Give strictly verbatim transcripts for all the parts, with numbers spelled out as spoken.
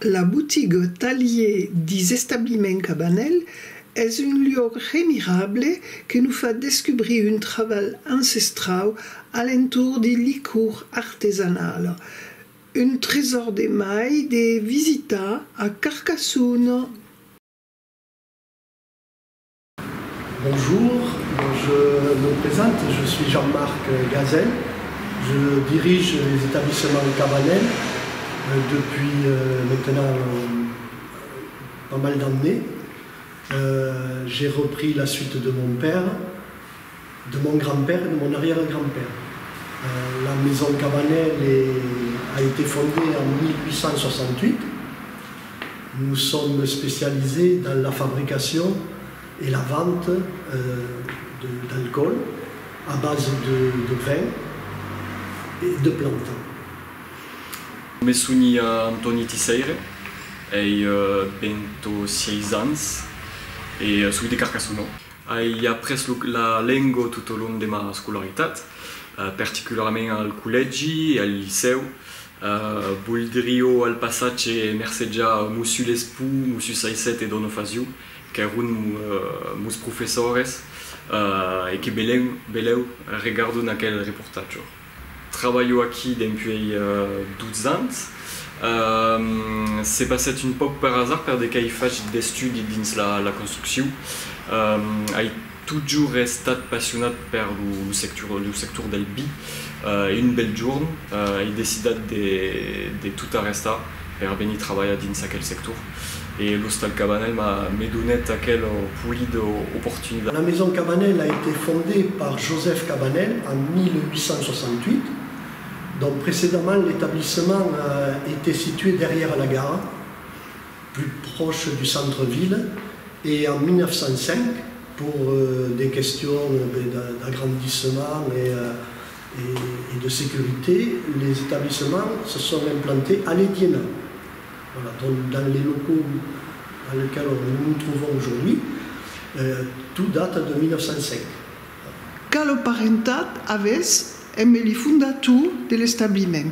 La botiga talhièr dis establiments Cabanèl es un luòc remirable que nos fa descubrir un trabalh ancestrau a l'entorn de licors artesanala. Un tresòr de mai de visitar a Carcassona. Bonjour, je me présente, je suis Jean-Marc Gazelle. Je dirige les établissements Cabanel, euh, depuis, euh, maintenant, euh, pas mal d'années. Euh, j'ai repris la suite de mon père, de mon grand-père et de mon arrière-grand-père. Euh, la maison Cabanel est, a été fondée en mille huit cent soixante-huit. Nous sommes spécialisés dans la fabrication et la vente, euh, de, d'alcool à base de, de vin et de plantes. Me soni, eh, Antòni Tisseire, ai, eh, vint-e-sièis ans e, eh, soi de Carcassona. Ai aprés lo, la lenga tot au long de ma escolaritat, eh, particularament al collègi e al licèu. Eh, voldriá al passatge mercejar Mossur Lespoux, Mossur Saisset e Dona Fasiu, qu'èron mo-, eh, mos professores, eh, e que belèu, belèu regardon aquel reportatge. Trabalho aquí dempuèi, eh, dotze ans. Ehm, se passèt un pauc per azard, per de qu'ai fach d'estudi dins la, la construccion. Ehm, ai totjorn estat passionat per lo, lo sector, lo sector del vin, eh, e un bèl jorn, eh, ai decidat de, de tot arrestar per venir trabalhar dins aquel sector. E l'Ostal Cabanel m'a, me donèt aquela polida oportunitat. La maison Cabanel a été fondée par Joseph Cabanel en mille huit cent soixante-huit. Donc précédemment, l'établissement, euh, était situé derrière la gare, plus proche du centre-ville. Et en mille neuf cent cinq, pour, euh, des questions, euh, ben, d'a-, d'agrandissement et, euh, et, et de sécurité, les établissements se sont implantés à Lediena. Voilà, donc dans les locaux dans lesquels nous nous trouvons aujourd'hui, euh, tout date de mille neuf cent cinq. Quala parentat avètz emé li fondators de l'establiment?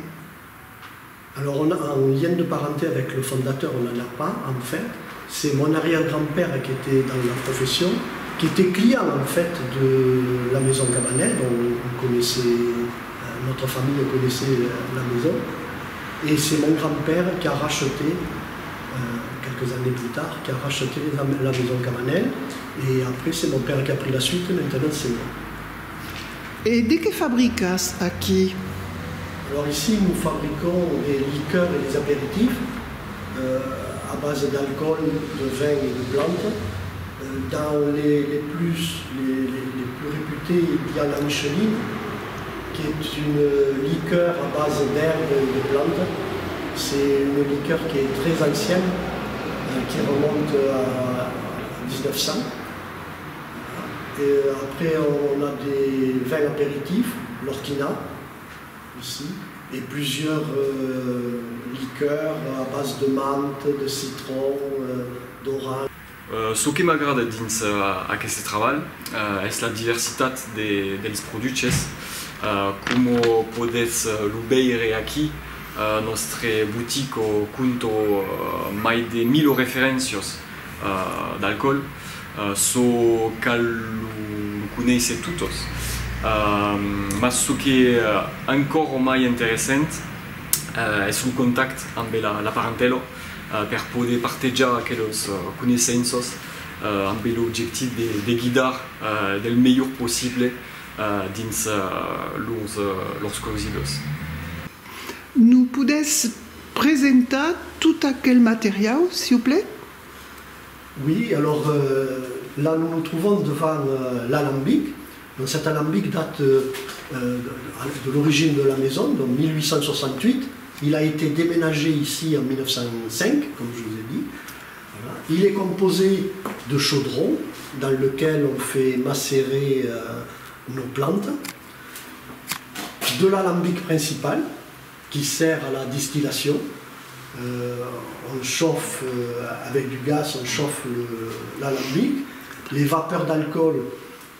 Alors, on a un lien de parenté avec le fondateur, on n'en a pas, en fait. C'est mon arrière-grand-père qui était dans la profession, qui était client, en fait, de la maison Cabanel, dont on connaissait, euh, notre famille connaissait, euh, la maison. Et c'est mon grand-père qui a racheté, euh, quelques années plus tard, qui a racheté la, la maison Cabanel. Et après, c'est mon père qui a pris la suite, maintenant c'est moi. E de qué fabricatz aquí? Alors ici, nous fabriquons des liqueurs et des apéritifs, euh, à base d'alcool, de vin et de plantes. Euh, dans les, les plus, les, les, les plus réputés, il y a la Micheline, qui est une liqueur à base d'herbes et de plantes. C'est une liqueur qui est très ancienne, euh, qui remonte à dix-neuf cents. Et après, on a des vins apéritifs, l'Orquina aussi, et plusieurs, euh, liqueurs à base de menthe, de citron, euh, d'orange. Euh, çò que m'agrada dins, euh, aqueste trabalh, euh, es la diversitat de, dels produches. Euh, coma podètz, euh, lo veire aquí, euh, nòstre botica compta, euh, mai de mila referéncias, euh, d'alcoòl, euh, çò cal lo, lo conéisser totas. Euh, mas çò que, euh, encara mai interessant, euh, es lo contacte ambe la, la parentèla, euh, per poder partejar aquelas, euh, coneissenças, euh, ambe l'objectiu de, de guidar, euh, del melhor possible, euh, dins, euh, lors, euh, lors causidas. Nos podètz presentar tot aquel materiau, siuplèt? Oui, alors, euh, là nous nous trouvons devant, euh, l'alambic. Donc cet alambic date, euh, euh, de, de l'origine de la maison, donc mille huit cent soixante-huit. Il a été déménagé ici en mille neuf cent cinq, comme je vous ai dit. Voilà. Il est composé de chaudrons dans lequel on fait macérer, euh, nos plantes, de l'alambic principal, qui sert à la distillation. Euh, on chauffe, euh, avec du gaz, on chauffe le, l'alambic. Les vapeurs d'alcool,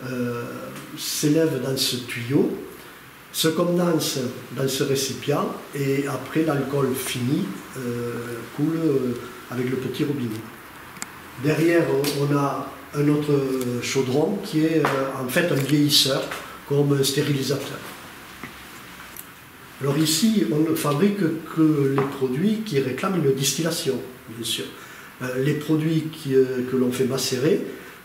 euh, s'élèvent dans ce tuyau. Se condense dans ce récipient et après l'alcool fini, euh, coule, euh, avec le petit robinet. Derrière, on a un autre chaudron qui est, euh, en fait un vieillisseur, comme un stérilisateur. Alors ici, on ne fabrique que les produits qui réclament une distillation, bien sûr. Euh, les produits qui, euh, que l'on fait macérer,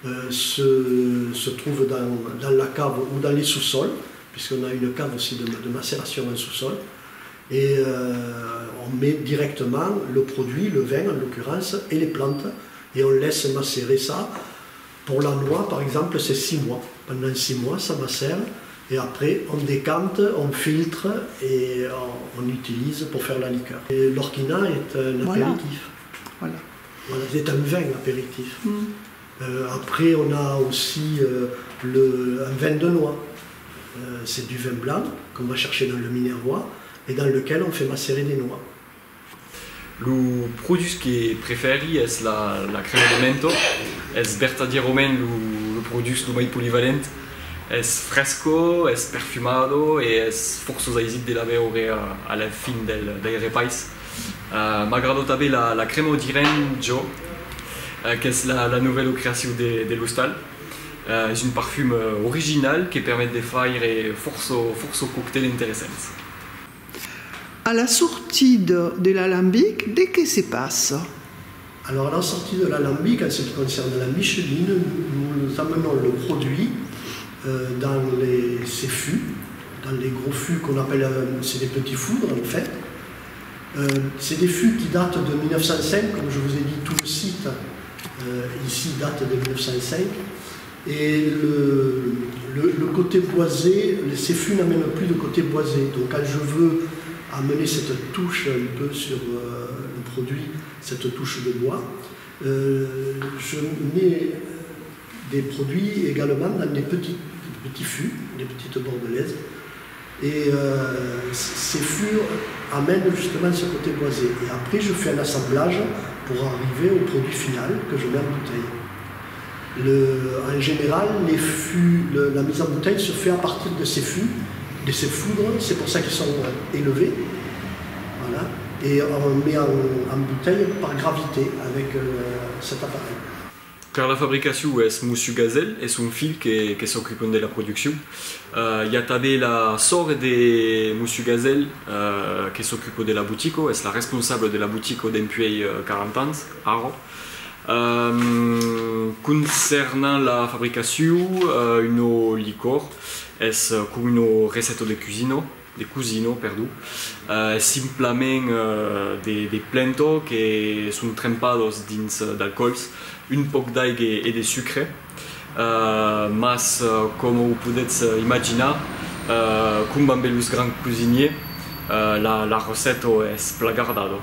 euh, se, se trouvent dans, dans la cave ou dans les sous-sols, puisqu'on a une cave aussi de, de macération en sous-sol. Et, euh, on met directement le produit, le vin en l'occurrence, et les plantes, et on laisse macérer ça. Pour la noix, par exemple, c'est six mois. Pendant six mois, ça macère, et après, on décante, on filtre, et on, on utilise pour faire la liqueur. Et l'orquinat est un Voilà. apéritif. Voilà. Voilà, c'est un vin apéritif. Euh, après, on a aussi, euh, le, un vin de noix. Euh, c'est du vin blanc qu'on va chercher dans le Minervois et dans lequel on fait macérer des noix. Lo produch que prefèri es la, la crèma de menta. Es vertadièrament lo, lo produch lo mai polivalent. Es fresca, es perfumada e es fòrça aisit de la beure a, a la fin del, del repais. Eh, m'agrada tanben la, la crèma d'Irène Jo, eh, qu'es la, la novèla creacion de, de l'ostal. Eh, es un parfum, eh, original que permet de faire fòrça, fòrça coctèls interessants. A la sortida de l'alambic, de qué se passa? Alors, à la sortie de l'alambic, en ce qui concerne la Micheline, nous, nous amenons le produit, euh, dans les, ces fûts, dans les gros fûts qu'on appelle, euh, c'est des petits foudres, en fait. Euh, c'est des fûts qui datent de mille neuf cent cinq, comme je vous ai dit, tout le site, euh, ici date de mille neuf cent cinq. Et le, le, le côté boisé, les, ces fûts n'amènent plus de côté boisé. Donc quand je veux amener cette touche un peu sur, euh, le produit, cette touche de bois, euh, je mets des produits également dans des petits, des petits fûts, des petites bordelaises. Et, euh, c-, ces fûts amènent justement ce côté boisé. Et après, je fais un assemblage pour arriver au produit final que je mets en bouteille. Le, en général, les fûts, le, la mise en bouteille se fait à partir de ces fûts, de ces foudres, c'est pour ça qu'ils sont, euh, élevés. Voilà. Et on met en, en bouteille par gravité avec, euh, cet appareil. Per la fabricacion es Mossur Gazèl e son filh que, que s'ocupan de la produccion. Eh, i a tanben la sòrre de Mossur Gazèl, eh, que s'ocupa de la botica, es la responsabla de la botica dempuèi, eh, quaranta ans, ara. Ehm, concernant la fabricacion, eh, una licor es, eh, coma una recèpta de cosina, de cosina, perdon, eh, es simplament, eh, de, de plantas que son trempadas dins, eh, d'alcòls, un pauc d'aiga e de sucre, eh, mas, eh, coma o podètz, eh, imaginar, eh, coma ambe los grands cosiniers, eh, la, la recèpta es plan gardada.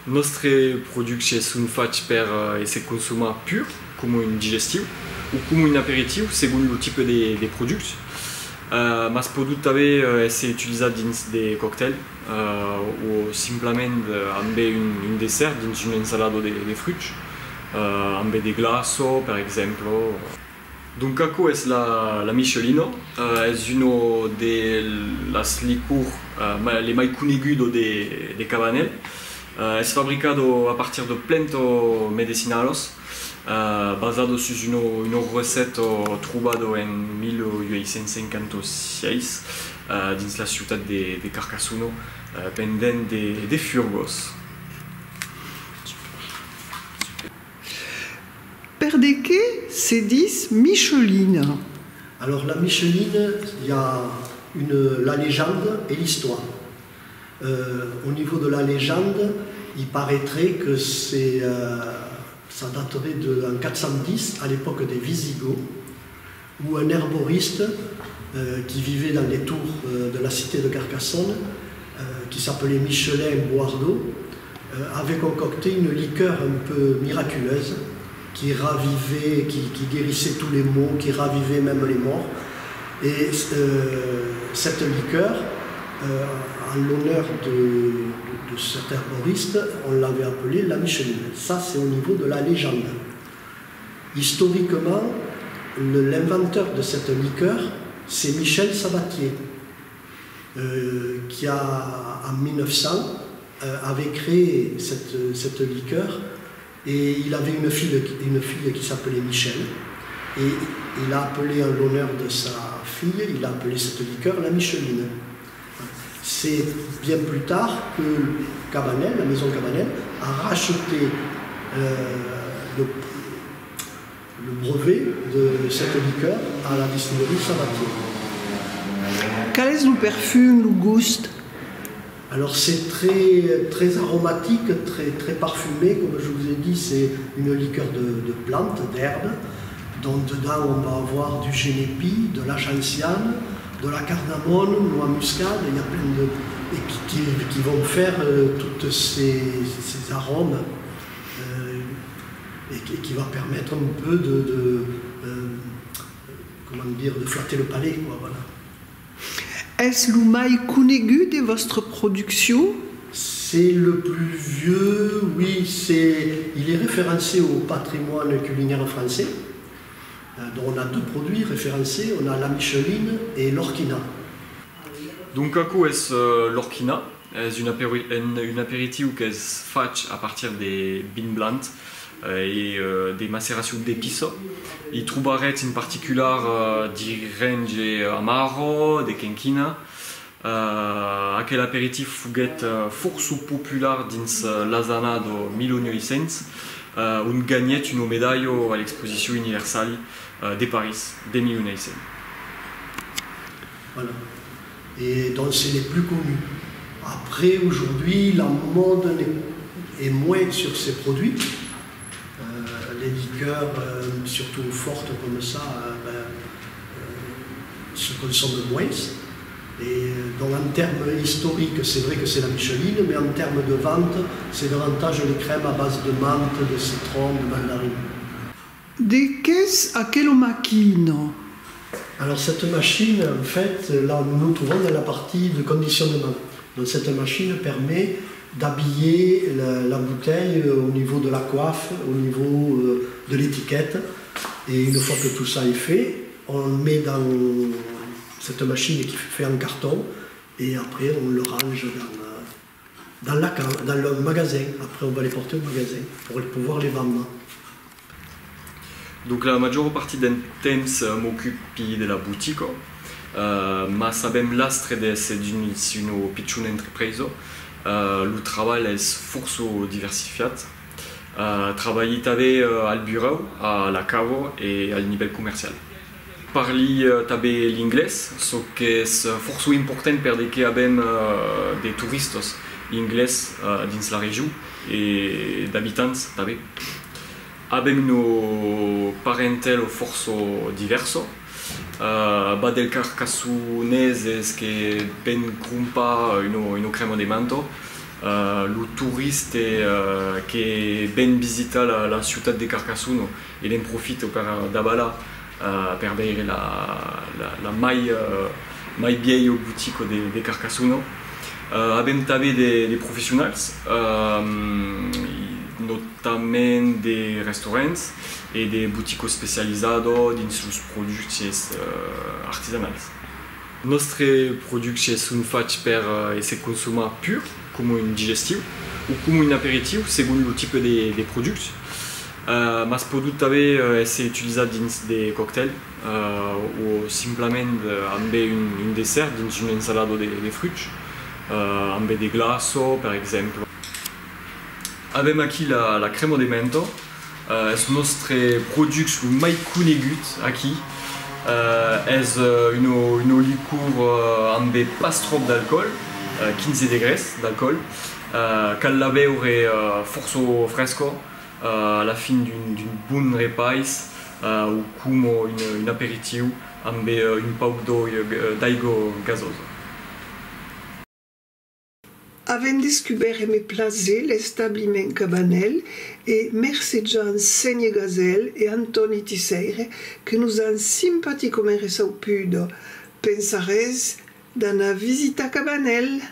Nòstre produch son fach per, eh, èsser consomat pur, coma un digestiu o coma un aperitiu, segon lo tipe de, de produch. Eh, mas pòdon tanben, eh, èsser utilizats dins de coctèls, eh, o simplament, eh, ambe un, un dessèrt, dins una ensalada de, de fruch, eh, ambe de glaça, per exemple. Donc, aquò es la, la Michelina, eh, es una de las licors, eh, ma-, le mai coneguda de, de Cabanèl. Eh, es fabricada a partir de plantas medecinalas, eh, basada sus una, una recèpta trobada en mil uèit cents cinquanta sièis, eh, dins la ciutat de, de Carcassona, eh, pendent de, de furgas. Per de qué se ditz Michelina? Alors, la Michelina, il y a une, la légende et l'histoire. Euh, au niveau de la légende, il paraîtrait que c'est, euh, ça daterait de, en quatre cent dix, à l'époque des Visigoths, où un herboriste, euh, qui vivait dans les tours, euh, de la cité de Carcassonne, euh, qui s'appelait Michelin Boihardo, euh, avait concocté une liqueur un peu miraculeuse qui ravivait, qui, qui guérissait tous les maux, qui ravivait même les morts. Et, euh, cette liqueur, euh, en l'honneur de, de, de cet herboriste, on l'avait appelée la Micheline. Ça, c'est au niveau de la légende. Historiquement, le, l'inventeur de cette liqueur, c'est Michel Sabatier. euh, qui a, en mille neuf cents, euh, avait créé cette, cette liqueur, et il avait une fille, une fille qui s'appelait Michèle, et il a appelé en l'honneur de sa fille, il a appelé cette liqueur la Micheline. C'est bien plus tard que Cabanel, la maison Cabanel, a racheté, euh, le, le brevet de cette liqueur à la distillerie Sabatier. Qual es lo perfum, lo gust? Alors c'est très, très aromatique, très, très parfumé, comme je vous ai dit, c'est une liqueur de, de plantes, d'herbes. Donc dedans on va avoir du génépi, de la gentiane, de la cardamome, noix muscade, il y a plein de, et qui, qui, qui vont faire, euh, toutes ces, ces arômes, euh, et, qui- qui va permettre un peu de, de, euh, comment dire, de flatter le palais, quoi, voilà. Es lo mai conegut de vòstra produccion? C'est le plus vieux, oui, c'est, il est référencé au patrimoine culinaire français. Euh, donc on a deux produits référencés, on a la Micheline et l'Orquina. Donc aquò es, euh, l'Orquina. Es un aperi-, un, un aperitiu qu'es fach a partir de vin blanc, eh, e, eh, de maceracion d'epiças. I trobaretz en particular, eh, de renge amaro, de quenquina. Eh, aquel aperitiu foguèt, eh, fòrça popular dins, eh, las annadas mil nòu cents, eh, ont ganhèt una medalha a l'exposicion universala, eh, de París de mil nòu cents. Voilà. Et donc c'est les plus connus. Après, aujourd'hui, la mode n'est- est moins sur ces produits. Euh, les liqueurs, euh, surtout fortes comme ça, euh, ben, euh, se consomment moins. Et donc en termes historiques, c'est vrai que c'est la Micheline, mais en termes de vente, c'est davantage les crèmes à base de menthe, de citron, de mandarine. De qu'es aquela maquina? Alors cette machine, en fait, là nous nous trouvons dans la partie de conditionnement. Donc cette machine permet d'habiller la, la bouteille, euh, au niveau de la coiffe, au niveau, euh, de l'étiquette. Et une fois que tout ça est fait, on le met dans cette machine qui fait en carton et après on le range dans, euh, dans la ca-, dans le magasin. Après, on va les porter au magasin pour pouvoir les vendre. Donc la màger partit del temps, eh, m'ocupi de la botica, eh, mas avèm l'astre d'èsser dins una pichona entrepresa. Eh, lo trabalh es fòrça diversifiat. Eh, trabalhi tanben, eh, al burèu, a la cava e al nivèl comercial. Parli, eh, tanben l'inglés, çò qu'es, eh, fòrça important per de que avèm, eh, de toristas inglés, eh, dins la region e d'abitants tanben. Avèm una parentèla fòrça divèrsa. Eh, va del carcassoneses que ven crompar una, una crèma de menta, eh, lo torista, eh, que ven visitar la, la ciutat de Carcassona e ne'n profita per davalar, eh, per veire la, la, la mai, eh, mai vièlha botica de, de Carcassona. Eh, avèm tanben de, de professionals, eh, notament de restaurants e de boticas especializadas dins los produches, eh, artisanals. Nòstres produches son fachs per, eh, èsser consomats pur, coma un digestiu, o coma un aperitiu, segon lo tipe de, de produch. Eh, mas pòdon tanben, eh, èsser utilizats dins de coctèls, eh, o simplament, eh, ambe un, un dessèrt dins una ensalada de, de fruch, eh, ambe de glaça, per exemple. Avèm aquí la, la crèma de menta. Eh, es nòstre produch lo mai conegut aquí. Eh, es, eh, una, una licor, eh, ambe pas tròp d'alcoòl, eh, quinze degrés d'alcoòl. Eh, cal la beure, eh, fòrça fresca, eh, a la fin d'un, d'un bon repais, eh, o coma un, un aperitiu ambe, eh, un pauc d'oi-, eh, d'aiga gasosa. Avèm descubèrt emé plaser l'establiment Cabanèl e mercejam Sénher Gazel e Antòni Tissèire que nos an simpaticament resaupuda. Pensaretz d'anar visitar Cabanèl?